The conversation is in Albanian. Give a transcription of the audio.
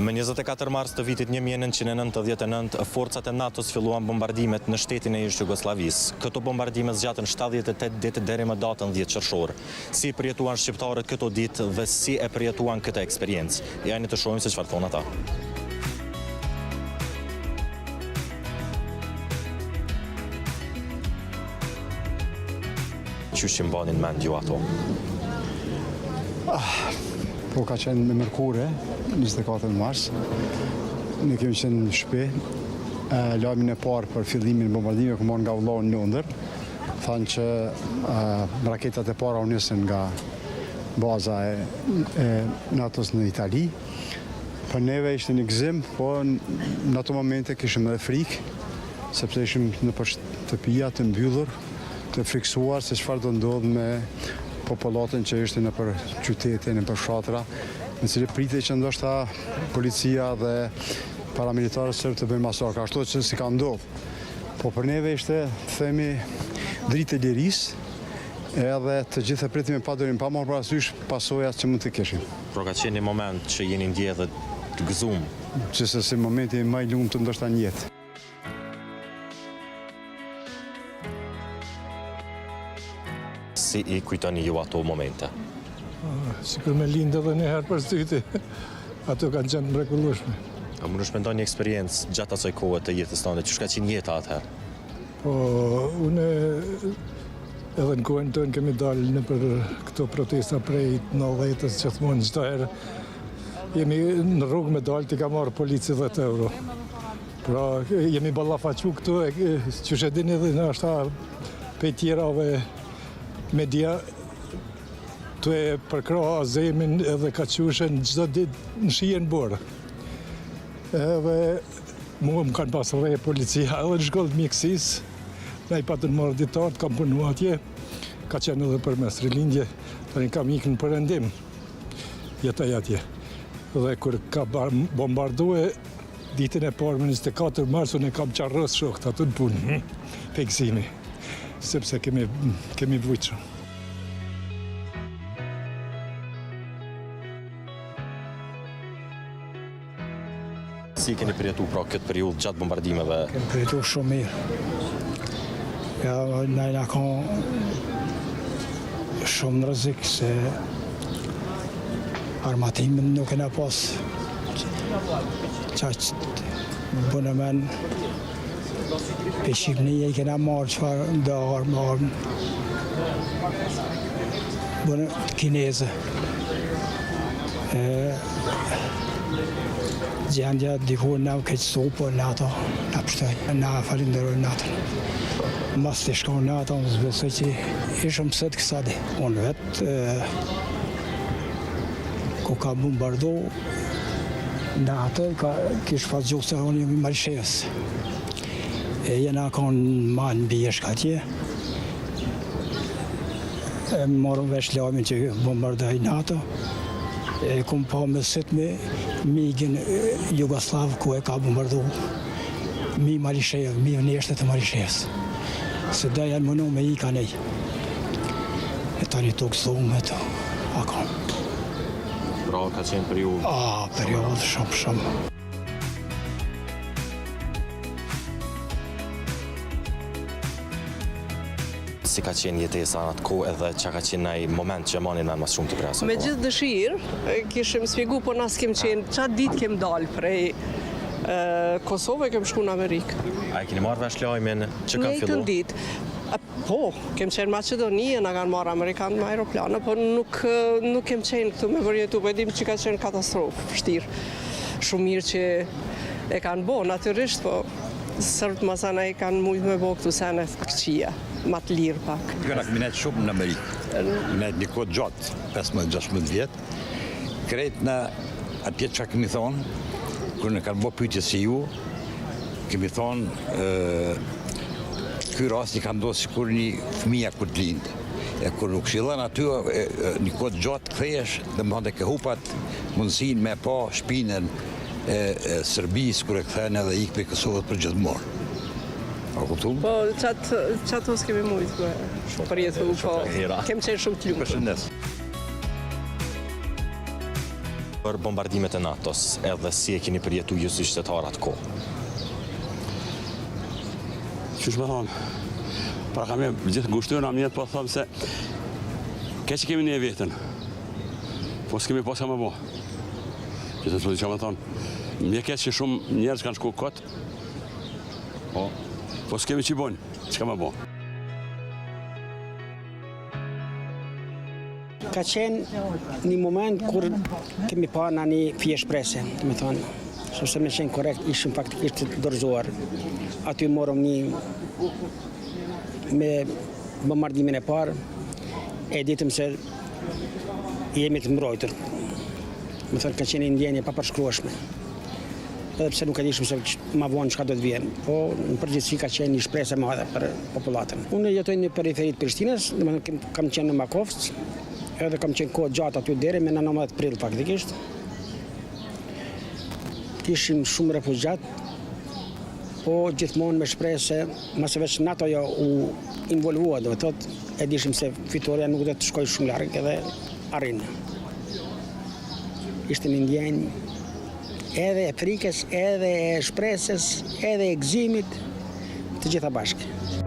Më 24 mars të vitit 1999, forcat e NATO-s filluan bombardimet në shtetin e ish-Jugosllavisë. Këto bombardime zgjatën 78 ditë deri më datën 10 qershor. Si i përjetuan shqiptarët këto ditë dhe si e përjetuan këtë eksperiencë? Ejani të shohim se çfarë thonë ata. Qysh i mbani n'mend ju ato? Ah, po ka qenë e mërkure, 24 mars. Ne kemi qenë në shpi. Lajmin e parë për fillimin e bombardimeve kam marrë nga vllau në Londër. Thanë që raketat e para u nisën nga baza e, e NATO-s në Itali. Për neve ishte një gëzim, po në ato momente kishim edhe frikë, sepse ishim nëpër shtëpia të mbyllur, të frikësuar se çfarë do ndodhë me popullatën që ishte nëpër qytete, nëpër fshatra, në cili pritej që ndoshta policia dhe paramilitarët serbë të bëjnë masakra, ashtu që si ka ndodhë. Po për neve ishte, themi, dritë e lirisë, edhe të gjithë e pritëm me padurim, pa marrë parasysh pasojat që mund të kishin. Pra ka qenë një moment që jeni ndje dhe të gëzum. Gjithsesi momenti më i lumtur ndoshta në jetë. Si i kujtoni ju ato momente? Sikur me lindë edhe një herë për së dyti. Ato kanë qenë të mrekullueshme. A mundesh me nda një eksperiencë gjatë asaj kohe të jetës tënde, qysh ka qenë jeta atëherë? Po, unë edhe në kohën tonë kemi dalë nëpër këto protesta prej 90-ës gjithmonë çdo herë jemi në rrugë me dalë t'i ka marrë polici 10 euro. Pra, jemi ballafaqu këtu, e, qysh e dini edhe nashta prej tjerave media tu e përkrah Azemin edhe Kaçushën çdo ditë në shi e në borë. Edhe mua më kanë pas rreh policia edhe në shkollë të mjekësisë, na i patën marrë ditarët, kam punu atje, ka qenë edhe përmes rilindje, tani kam ikë në perëndim, jetoj atje. Dhe kur ka bombardue Ditën e parë më 24 mars unë kam qarros shokët aty në punë, prej gëzimi, sepse kemi, kemi vujtë shumë. Si keni përjetu pra këtë periudhë gjatë bombardimeve? Kemi përjetu shumë mirë. Ja, na jena kon shumë në rrezik se armatimin nuk e na pas Qaq bënë men Prej Shqipnie i kena marrë çfarë do armë, armë Bënë kineze E Gjendja dikur na u keqësu, po NATO na pështoi. Na falenderojmë NATO-n. Mos të shkon NATO, unë s'besoj që ishëm sot kësa di. Unë vetë Ku ka bombardu NATO ka kish pas gjuhë se unë jam i Malishevës. E jena konë në mal në bjeshkë atje. E morëm vesh lajmin që bombardoi NATO. E kum pa me sytë me migin Jugosllav ku e ka bombardu mi Malishevë, mi vneshte të Malishevës. Se do janë mënu me i ka nej. E tani të gëzu me të, a kom. Pra, ka qenë periudhë? A, periudhë shumë, shumë. Si ka qenë jetesa në atë kohë edhe çka ka qenë ai moment që e mani n'men ma së shumti prej asaj Me gjithë dëshirë, kishim spjegu, po na s'kem qenë, qatë ditë kem dalë prej Kosove, kem shku në Amerikë. A e keni marrë vesh lajmin që kanë fillu? Njëjtën ditë. Po, kem qenë në Maqedoni, na kanë marrë amerikanët me aeroplane, po nuk, nuk kem qenë këtu me përjetu, po e dim që ka qenë katastrofë, vështirë. Shumë mirë që e kanë bo, natyrisht, po serbët masanej kanë mujtë me bo këtu sene të këqija, ma të lirë pak. Jo, na kemi nejtë shumë në Amerikë, nejtë një kohë gjatë, 15-16 vjet, krejt në atje çka kemi thonë, kur na kanë bo pyetje si ju, Kemi thonë, ky rast i ka ndodhë sikur një fëmija kur të lindë. E kur nuk këshillon aty, një kohë të gjatë kthehesh, domethonë e ke hup atë mundësinë me pa shpinën e Serbisë kur e kthen edhe ikë prej Kosovës për gjithmonë. A kuptu? Po, qatë, qato s'kemi mujtë me përjetu, po, kem qenë shumë të lumtur. Përshëndes. Për bombardimet e NATO-s, edhe si e keni përjetu ju si qytetar atë kohë? Qysh me thonë, pra kam e gjithë ngushtu në mjetë, po thëmë se keq që kemi një vetën, po s'kemi pas ka me bo. Që të të që me thonë, më keq që shumë njerëz kanë shku kot, po, po s'kemi që bojnë, çka me bo. Ka qenë një moment kur kemi pa na një fije shprese, me thonë, sepse me qenë korrekt, ishim faktikisht të dorëzuar. Aty morëm një me bombardimin e parë, e ditëm se jemi të mbrojtur. Me thonë, ka qenë një ndjenjë e papërshkrueshme. Edhe pse nuk e dishim se ma vonë çka do të vjen, po në përgjithësi ka qenë një shpresë e madhe për popullatën. Unë jetoj në periferi të Prishtinës, domethënë kam qenë në Makovc, edhe kam qenë kohë gjatë aty deri me 19 prill faktikisht. Kishim shumë refugjat, po gjithmonë me shpresë se masi veç NATO-ja u involvua, do të thotë, e dishim se fitorja nuk do të shkojë shumë larg edhe arrin. Ishte një ndjenjë edhe e frikës, edhe e shpresës, edhe e gëzimit, të gjitha bashkë.